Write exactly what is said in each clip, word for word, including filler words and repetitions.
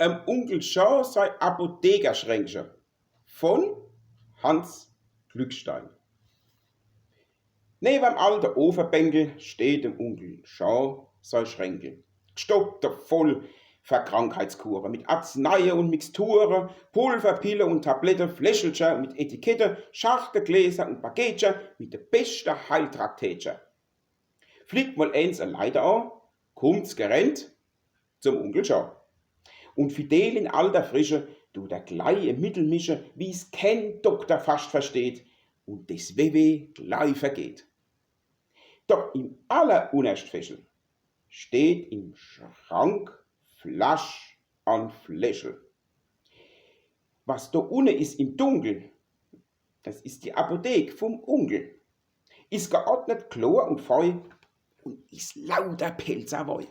Em Unkel Jean sei Apothekerschränkche von Hanns Glückstein. Newe em alte Ofebänkel steht em Unkel Jean sei Schränkel. Gstoppte voll fer Krankheitskure, mit Arzneie un Mixture, Pulver, Pille un Tablette, Fläschelcher mit Etikette, Schachtelgläser un Paketcher mit de beschte Heiltraktätcher. Fliegt mol eens e Leiter a, kummt's gerennt zum Unkel Jean. Un fidel in alter Frische dut er glei e Mittel mische, wie's keen Dokter fascht versteht un des Wehweh glei vergeht. Doch im allerunnerscht Fächel steht im Schrank Flasch an Fläschel. Was do unne is im Dunkel, des is die Apothek vum Unkel. Is geordnet, klor un fei un is lauter Pälzer Wei.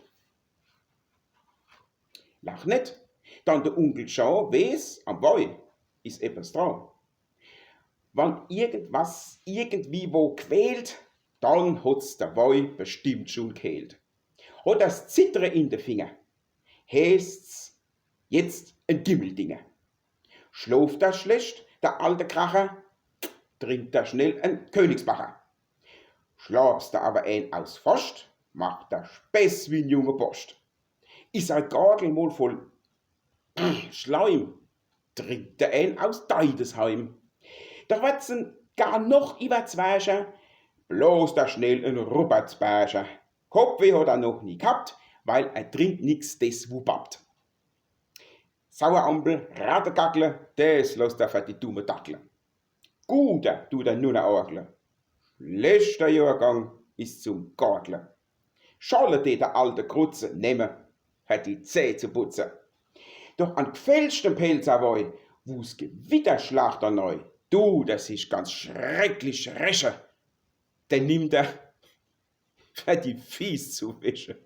Lach net, dann de Unkel Jean weeß, am Wei is ebbes dran. Wann irgendwas irgendwie wo quält, dann hot's de Wei bestimmt schun gheelt. Hot er's Zittre in de Finger, heeßt's jetzt en Gimmeldinger. Schlooft er schlecht, de alte Kracher, trinkt er schnell en Königsbacher. Schlagst er awwer een aus Fascht, macht er Späß wie'n junge Borscht. Is sei Gartel mol voll Schleim, trinkt er een aus Deidesheim. Doch werd's en gar noch iwwerzwercher, blost er schnell en Rupertsberger. Kopfweh hot er noch nie ghabt, weil er trinkt nix, des wu babbt. Sauerampel, Rattegackle, des losst er fer die dumme Dackle. Guter dut er nunner orgle, schlechter Johrgang is zum Gorgle. Schorle dät de alte Krutze nemme, fer die Zäh zu putze. Doch an gfälschtem Pälzer Wei, wu's Gewitter schlacht er nei, dut er sich ganz schrecklich räche. Den nimmt er, fer die Fieß zu wäsche.